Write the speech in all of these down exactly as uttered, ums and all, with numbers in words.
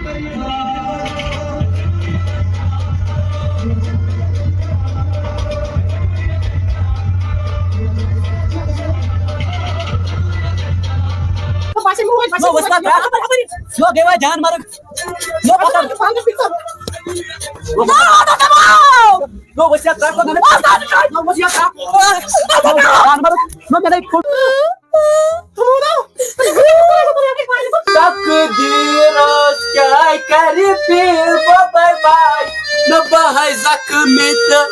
نو، وۄنۍ چھِ تَتھ بیٛاکھ۔ نو، گٔے وۄنۍ جان مرگ۔ نو، پَتہٕ۔ نو، وۄنۍ چھِ تَتھ بیٛاکھ۔ نو، وۄنۍ چھِ تَتھ بیٛاکھ۔ جان مرگ۔ نو، مےٚ لَگہِ پھُٹ۔ تقدیٖرس کیٛاہ کرِ پیٖر بَبَے واے؟ نہ بہٕ ہاے زخمی تہٕ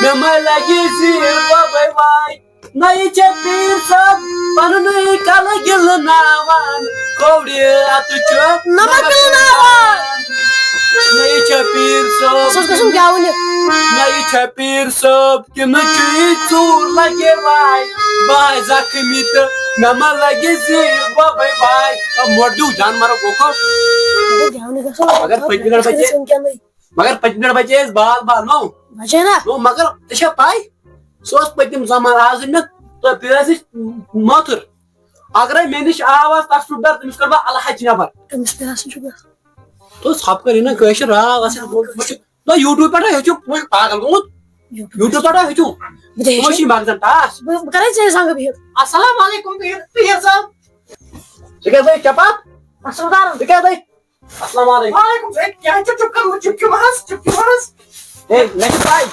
مےٚ ما لَگہِ زیٖر بَبَے واے۔ نہ یہِ چھےٚ پیٖر صٲب پننُے کلہٕ گِلناوان، کھوورِ اَتھٕ چھُ نمک گِلناوان۔ نہ یہِ چھےٚ پیٖر صٲب۔ سُہ اوس گژھُن گٮ۪ونہِ۔ نہ یہِ چھےٚ پیٖر صٲب کِنہٕ چھُ یہِ ژوٗر لگے واے۔ بہٕ آے زخمی تہٕ مےٚ ما لگہِ زیٖر بَبَے واے۔ آ، مۄٹ دیو جان مارو گوکھو۔ گٮ۪ونہِ گژھُن۔ مگر پٔتمہِ لٹہِ بچے۔ وٕنکیٚنٕے۔ مگر پٔتمہِ لٹہِ بچے أسۍ بال بال، نو۔ بچے نا؟ نو، مگر ژےٚ چھےٚ پَے؟ سُہ اوس پٔتِم زمانہٕ، آز ییٚلہِ مےٚ تۄہہِ پیٚیہِ اَسہِ مٲتھٕر۔ اگرے مےٚ نِش آو آز تصرُف دار، تٔمِس کَڑٕ بہٕ الحج نٮ۪بر۔ تٔمِس پیٚیہِ آسُن چھُ گژھُن۔ تہٕ ژھۄپہٕ کٔرِو نہ کٲشِر راو، اَسہِ وٕچھ، نہ YouTube پٮ۪ٹھ ہیٚچھِو، وٕچھ پاگل گوٚمُت۔ YouTube۔ YouTube پٮ۪ٹھ ہیٚچھِو۔ بہٕ تہِ ہیٚچھِ۔ تِمو چھِ یہِ مغزن ٹاس۔ بہٕ، بہٕ کَرے ژےٚ سنٛگہٕ بِہِتھ۔ السلام علیکم پیٖر، پیٖر صٲب۔ ژٕ کیٛاہ دٔے چپاتھ؟ اَصٕل دارُن۔ ژٕ کیٛاہ دٔے؟ السلام علیکم۔ وعلیکم السلام۔ ہے، کیٛاہ چھُ چُپ کران؟ چُپ کیٛاہ حظ؟ چُپ کیٛاہ حظ؟ ہے، مےٚ چھِ پَے۔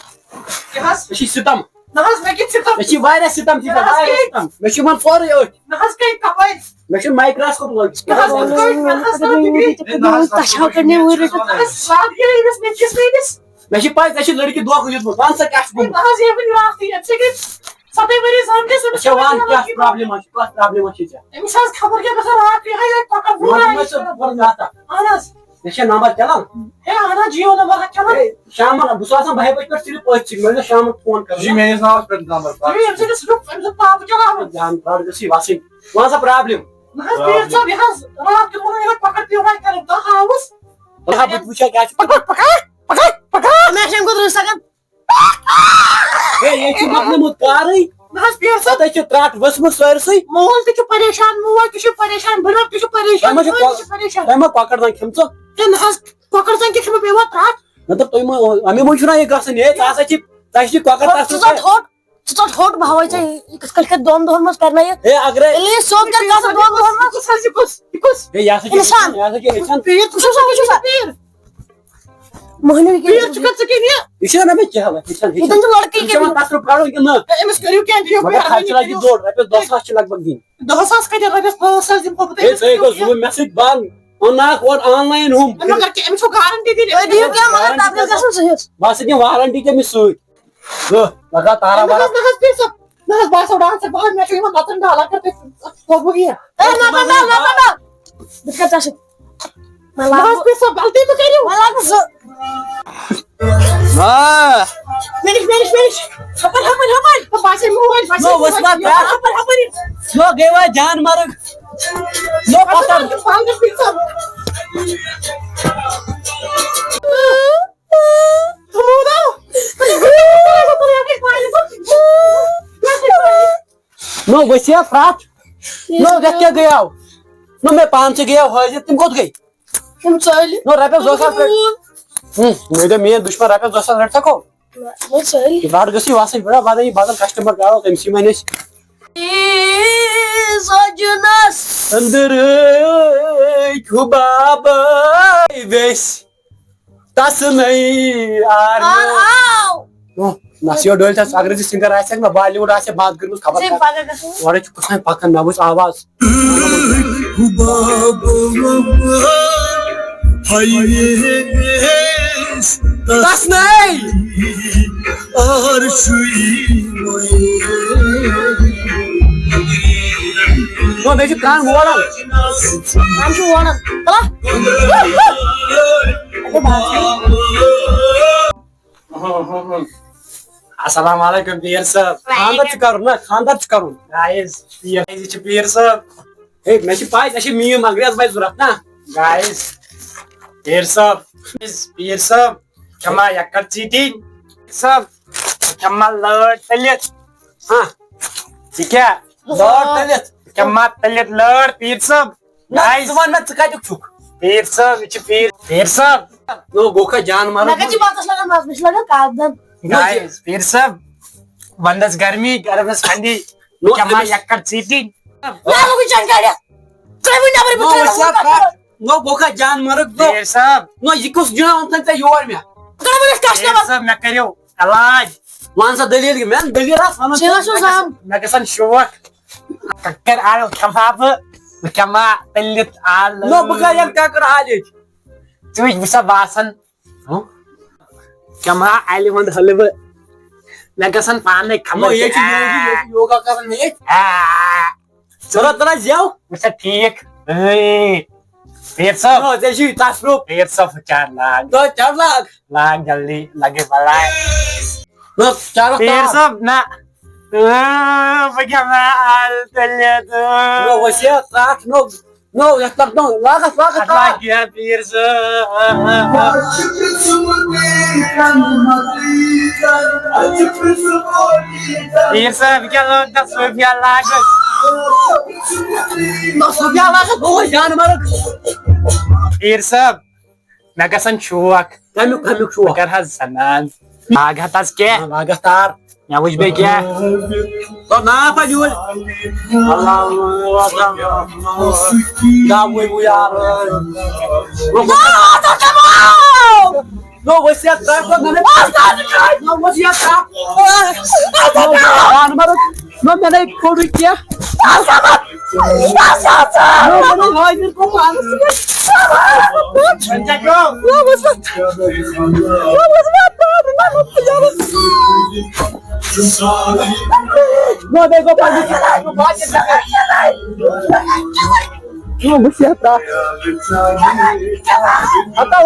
کیٛاہ حظ؟ مےٚ چھِ ستم۔ نہ حظ، مےٚ کیٛاہ ستم؟ مےٚ چھِ واریاہ ستم، ستم، نہ حظ، واریاہ کیٛاہ؟ ستم۔ مےٚ چھِ یِمن سورُے أتھۍ۔ نہ حظ، کیٛاہ کَپٲرۍ؟ مےٚ چھُ microscope لٲگِتھ۔ نہ حظ، کِتھ پٲٹھۍ؟ نہ حظ، نہ حظ، نہ حظ، تَشاو کَڑنہِ وٲرۍ۔ نہ حظ، ژٕ ہا گٔیے أمِس نیٚچوِس میٛٲنِس۔ مےٚ چھِ پَے، ژےٚ چھِ لٔڑکہِ دھوکہٕ دیُتمُت۔ وَن سا کیٛاہ چھُ گوٚمُت؟ نہ حظ، یہِ ؤنِو راتھٕے، ژےٚ گٔے ستٲے ؤری زامتِس، أمِس اچھا، وَن کیٛاہ problem چھِ، کۄس problem چھِ ژےٚ؟ أمِس حظ خبر کیٛاہ گژھان راتھ، یہِ ہا یہِ کۄکر وُہ وَن آیہِ۔ مےٚ ژٕ، وَن مےٚ اَتھ۔ اَہَن حظ۔ ژےٚ چھےٚ number چلان؟ ہے، اَہَن حظ، Jio number حظ چلان۔ ہے، شامَن، بہٕ چھُس آسان بَہہِ بجہِ پٮ۪ٹھ صرف أتھۍ سۭتۍ، مےٚ ٲسۍ شامَن phone کَرُن۔ یہِ چھُ میٛٲنِس ناوَس پٮ۪ٹھ number۔ ہے، ییٚمہِ سۭتۍ أسۍ صرف، أمۍ سُنٛد پاپہٕ چلاوان۔ جان، گۄڈٕ گٔژھ یہِ وَسٕنۍ۔ وَن سا problem۔ نہ حظ، پیٖر صٲب، یہِ حظ راتھ کیُتھ ووٚنُو، یہِ حظ کۄکر تہِ وَنہِ کَرُن، دَہ آوُس۔ وَلہٕ ہا، بہٕ تہِ وٕچھِ ہا کیٛاہ چھُ۔ پَکھ، پَکھ، پَکھ، پَکھ، پَکھ۔ مےٚ چھَنہٕ گُزرُن سَکان۔ ہے، یے چھُ مۄکلیومُت کارٕے۔ نہ حظ، پیٖر صٲب۔ تَتہِ چھِ ترٛٹھ ؤژھمٕژ سٲرسٕے۔ مول تہِ چھُ پریشان، موج تہِ چھِ پریشان، بٕڈبب تہِ چھُ پریشان، تۄہہِ ما چھِ مٲلۍ تہِ کۄ-، چھِ پریشان۔ تۄہہِ ما کۄکر زنٛگ کھیٚمژٕ؟ ہے، نہ حظ، کۄکر زنٛگ کیٛاہ کھیٚمہٕ بیٚیہِ ووت ترٛٹھ؟ مطلب، تُہۍ ما، اَمے موٗجوٗب چھُنہ یہِ گژھان، ہے، ژٕ ہسا چھِ، ژےٚ چھِ کۄکر تَتھ ژٕ ژَٹ ہوٚٹ، ژٕ ژَٹ ہوٚٹ، بہٕ ہاوَے ژےٚ، یہِ کِتھ کٔنۍ کھٮ۪تھ دۄن دۄہَن منٛز کَرنٲیِتھ۔ ہے، اگرے ییٚلہِ یہِ سیوٚد کَرِ کَتھ دۄن دۄہَن منٛز۔ کُس حظ یہِ کُس؟ یہِ کُس؟ ہے، یہِ ہسا چھِ اِنسان۔ یہِ ہسا چھِ اِنسان۔ پیٖر، ژٕ چھُکھ سا، ژٕ چھُکھ سا پیٖر؟ مۄہنیو یہِ کیٛاہ؟ پیٖر، ژٕ کَتھ، ژٕ کیٛاہ یہِ؟ یہِ چھُنہ مےٚ کینٛہہ وَنان، یہِ چھَنہٕ، یہِ چھَنہٕ، یہِ چھَنہٕ تَتھ پٮ۪ٹھ پَرُن کِنہٕ نہ؟ ہے، أمِس کٔرِو کینٛہہ، دِیِو مگر مہربٲنی خرچہِ لَگہِ کٔرِو۔ زور، رۄپیَس دَہ ساس چھِ لگ بگ دِنۍ۔ دَہ ساس کَتہِ؟ رۄپیَس پانٛژھ ساس دِمہٕ بہٕ ہے، تٔمِس۔ ژٕ ہے گوٚو ظُلُم مےٚ سۭتۍ بنٛد، اوٚن اَکھ اورٕ online ہُم۔ ہے، مگر کیٛاہ، أمِس چھو guarantee دِنۍ؟ تُہۍ دِیِو کینٛہہ، مگر تَتھ گژھِ گژھُن صحیح۔ بہٕ ہسا دِمہٕ warranty ژےٚ أمِس سۭتۍ۔ گوٚو، لگاتار نہ حظ، نہ حظ، پیٖر صٲب، نہ حظ، بہٕ آسو dancer، بہٕ حظ، مےٚ چھُ یِوان نَژُن ڈالا کٔرِتھ، اَتھ کوٚبوٗ یہِ۔ اے، نہ، نہ، نہ، نہ، نہ، نہ۔ بہٕ کَتہِ آسہٕ؟ نہ حظ، پیٖر صٲب، غلطی مہٕ کٔرِو۔ وَلہٕ حظ، سُہ۔ آ۔ مےٚ نِش، مےٚ نِش، مےٚ نِش۔ ہَپٲرۍ، ہَپٲرۍ، ہَپٲرۍ۔ بہٕ باسے موج، باسے نو، موج۔ وٕچھ ما، ہَپٲرۍ، ہَپٲرۍ۔ نو، گٔے وۄنۍ جان مرگ۔ نو، پَتھر۔ پَتھر، پَتھر، پیٖر صٲب۔ نو، ؤسیا پھرٛٹھ۔ نو، یَتھ کیٛاہ گٔیاو؟ نو، مےٚ پانہٕ تہِ گٔیاو حٲضِر، تِم کوٚت گٔے؟ تِم ژٔلۍ۔ نو، رۄپیَس دَہ ساس رٔٹۍ۔ ہُم، مےٚ دوٚپ، میٛٲنۍ دُشمَن رۄپیَس دَہ ساس رٔٹۍ سا کو؟ نہ، وۄنۍ ژٔلۍ۔ رَٹھ گٔژھی وَسٕنۍ، بڑا، پَتہٕ یی بدل customer، پیارو، تٔمۍ سٕے وَنہِ أسۍ۔ سجنس أنٛدرٕ حُبابے ویٚسۍ۔ تسنٕے آر آر آو۔ نہ، نہ، سُہ ڈٲلۍ تس، اگر زِ singer آسہِ ہا نہ، Bollywood آسہِ ہا بند کٔرمٕژ خبر ژےٚ کر۔ پگاہ گژھو۔ اورے چھُ کُس تام پکان، مےٚ وٕچھ آواز۔ تسنٕے۔ نو، مےٚ چھُ پران ووران۔ پران چھُ ووران۔ چلو۔ السلام علیکم پیٖر صٲب۔ خانٛدر چھُ کرُن نا، خانٛدر چھُ کرُن۔ Guys، یہِ چھُ پیٖر صٲب۔ ہے، مےٚ چھِ پَے، ژےٚ چھِ میٖم انگریز بھاے ضوٚرتھ نا۔ Guys، پیٖر صٲب، پیٖر صٲب، کھٮ۪ما یَکٕر ژیٖٹِنۍ؟ صٲب، کھٮ۪ما لٲر تٔلِتھ؟ ہاں۔ ژٕ کیٛاہ؟ لٲر تٔلِتھ؟ کھٮ۪ما تٔلِتھ لٲر، پیٖر صٲب؟ نہ، guys۔ ژٕ وَن مےٚ، ژٕ کَتیُک چھُکھ؟ پیٖر صٲب، یہِ چھُ پیٖر، پیٖر صٲب۔ نو، گوٚو کھا جان مَرُن؟ مےٚ کَتہِ چھِ وَتَس لَگان مَزٕ؟ مےٚ چھِ لَگان کاغدَن۔ گایِز، پیٖر صٲب، وَندَس گرمی، گرمَس ٹھنڈی، نو، کیٛاہ ما أمِس یَکَر ژیٖٹِنۍ؟ نہ، وۄنۍ چھَنہٕ گاڑِ۔ ترٛٲیِو نٮ۪بَر، بہٕ نو، ترٛاوٕ أسۍ نٮ۪بَر۔ ہا نو، گوٚو کھا جان مَرُن؟ نو، پیٖر صٲب۔ نو، یہِ کُس جُناح اوٚن تۄہہِ یور مےٚ؟ ترٛٲیِو أسۍ کَش پیٖر نٮ۪بَر۔ صٲب، مےٚ کٔرِو علاج۔ وَن سا دٔلیٖل، مےٚ دٔلیٖل آسہٕ وَنُن۔ چلو، چھُ سَم۔ مےٚ گژھن شوق۔ کَکر آلہٕ کھٮ۪مہٕ ہا بہٕ، بہٕ کھٮ۪مہٕ ہا تٔلِتھ آلہٕ۔ نو، بہٕ کَرٕ یَتھ کَکر آلِچ۔ ژٕ وٕچھ، بہٕ چھُسا باسان، ہُہ؟ کھٮ۪مہٕ ہا اَلہِ ہُنٛد حٔلوٕ۔ مےٚ گژھن پانَے نو، خبر ییٚتہِ چھِ کیٛاہ۔ یوگی، ییٚتہِ چھِ یوگا کَران مےٚ ییٚتہِ۔ آ۔ ژٕ رَٹ تَلہٕ زٮ۪و۔ وٕچھ سا ٹھیٖک۔ اے، پیٖر صٲب۔ نو، ژےٚ چھُے تصرُف۔ پیٖر صٲب، ہُہ چار لاگ۔ نو، چار لاگ۔ لاگ جلدی، لگے بلاے۔ نو، چار پیٖر لاگ۔ صٲب، نہ۔ اۭں، بہٕ کھٮ۪مہٕ ہا آلہٕ تٔلِتھ۔ نو، وسیع، ترٛٹھ، نو، نو، یَتھ پٮ۪ٹھ نو، لاگَتھ، لاگَتھ، اَتھ لاگ۔ لاگ کیٛاہ پیٖر صٲب؟ پیٖر صٲب، کیٛاہ لوگ تَتھ صوٗفیا لاگَتھ؟ نو، صوٗفیا لاگَتھ، بہٕ وَنہٕ جانوَرَن۔ پیٖر صٲب، مےٚ گژھن شوق۔ کَمیُک، کَمیُک شوق؟ بہٕ کَرٕ حظ زَنان۔ لاگہٕ ہا تَس کیٛاہ؟ آ، لاگہٕ ہا تار۔ مےٚ وٕچھ بیٚیہِ کیٛاہ؟ تو نا پَتہٕ یوٗرۍ۔ اللہ، اللہ، اللہ۔ گاوٕے وٕے یار۔ نو، وصیت کر، نو، مےٚ نے، نو، وصیت کر۔ نو، مےٚ نے کوٚرُے کینٛہہ۔ نو، مےٚ نے حٲضِر کوٚر پانَس سۭتۍ۔ نو، وصیت۔ نو، وصیت۔ نو، بیٚیہِ گوٚو پنٛنِس، نو، وصیت کر۔ ہتا